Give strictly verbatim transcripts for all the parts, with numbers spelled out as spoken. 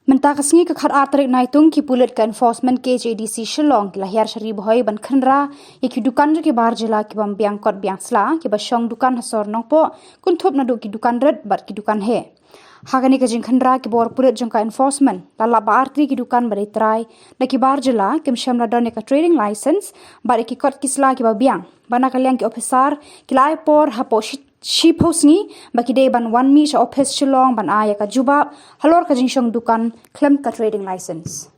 Mynta ka sngi ka khatar tarik Naitung, ki pulit ka Enforcement K H A D C Shillong ki la hiar sha Ri Bhoi ban khynra ïa ki dukan jong ki bar jylla ki bym biang kot biang sla, ki ba shong dukan ha sor Nongpoh, kynthup naduh ki dukan rit bad ki dukan heh. Ha kane ka jingkhynra, ki bor pulit jong ka Enforcement la lap ba artylli ki dukan ba dei trai na ki bar jylla, kim shym la don ïa ka trading license bad ïa ki kot ki sla ki ba biang, ba na ka liang ki ophisar ki la ai por hapoh shi shiphew sngi ba ki dei ban wan mih sha ophis Shillong ban ai ïa ka jubab halor ka jingshong dukan khlem ka trading license.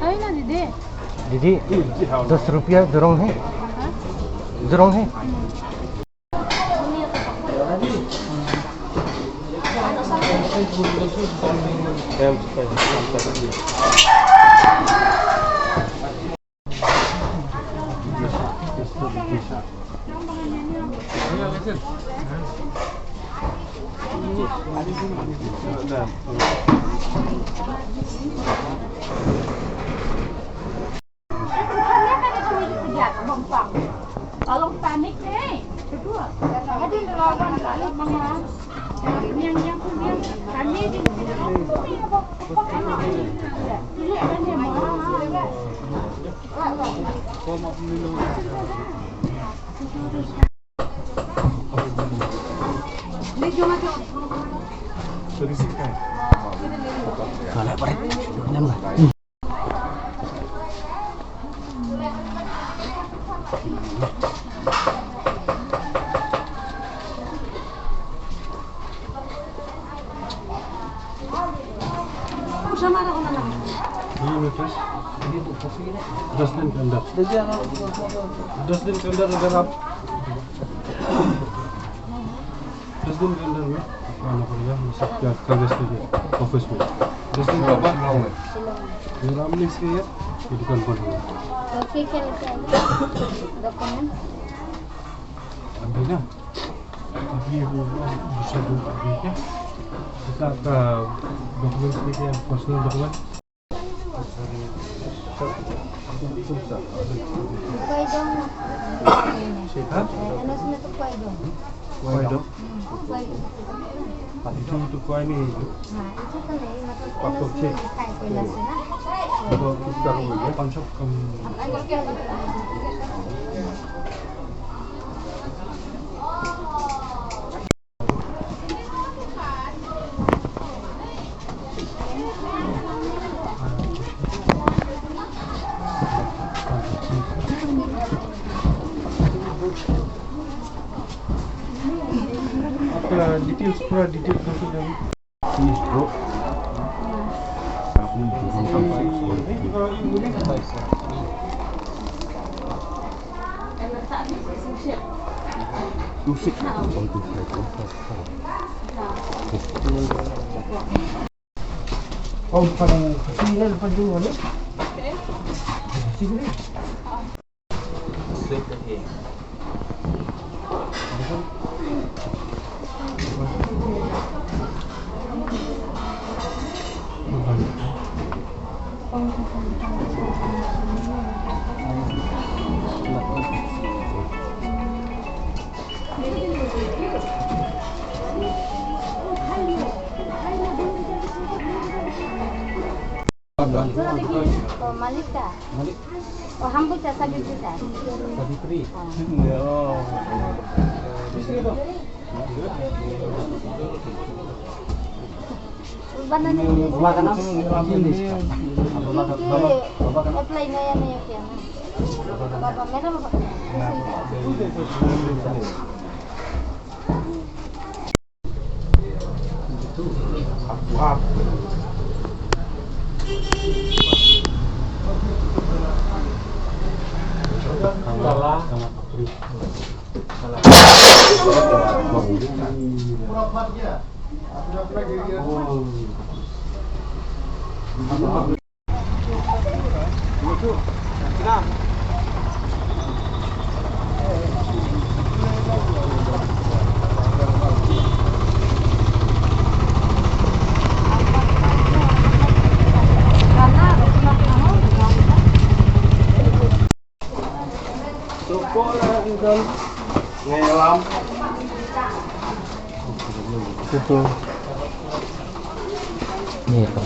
है ना दीदी? दीदी, दस रुपया जोरंग है? जोरंग है? दस दिन के अंदर, दस दिन के अंदर अगर आप दस दिन के अंदर में आना पड़ेगा, हम सब क्या कागज लेके ऑफिस में। दस दिन के बाद ये रामलिंग के ये दुकान बंद होगा। तो क्या क्या लेके आएंगे डॉक्यूमेंट? अभी ना, अभी वो दूसरा दिन अभी क्या, जैसे आपका डॉक्यूमेंट्स लेके, पर्सनल डॉक्यूमेंट। Kwai dong. Ha? Ano sila to kwai dong? Kwai dong. Hmm, kwai dong. Itu, itu kwai ni. Ha, itu kan ni, matlab, ano sila to kwai dong na. Itu, itu dah boleh, ya? Pansok, em. आपका डिटेल्स, पूरा डिटेल्स दो तो जरूर। Oh, Malika. Malik. Oh, हम भी था, सभी भी था। सभी फ्री। हाँ। Baba ka nam? Baba ka nam? Apply na ya, na ya kya? Baba, mera baba. Syukur lah, Intan. Ngelam. Itu. Ni, Pak.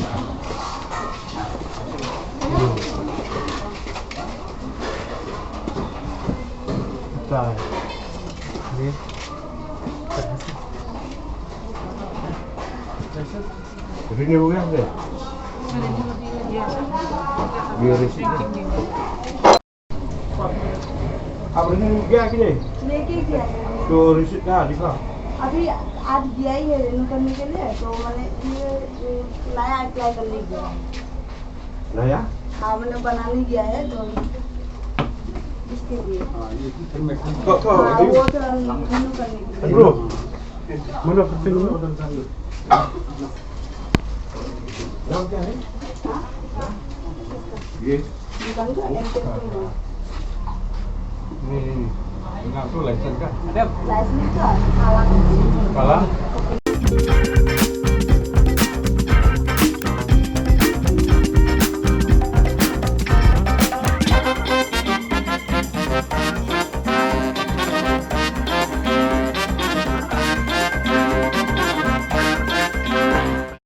Dah. Ni. Ini udah deh. Biar isi. Apa ini dia gini? लेके गया है। तो रिसीट कहाँ दिखा? अभी आज गया ही है रिन्यू करने के लिए, तो मैंने ये, ये नया अप्लाई करने गया है। नया? हाँ, मैंने बनाने गया है, तो इसके लिए। हाँ, ये फिर मैं तो, तो, हाँ, अभी वो तो रिन्यू करने के लिए। Bro, mana penting lu? Nama siapa? Ye. Bukan ke M T S tu, Bang? Ni, ni, ni. Dengar tu license kan? Ada. License tu, salah. Salah?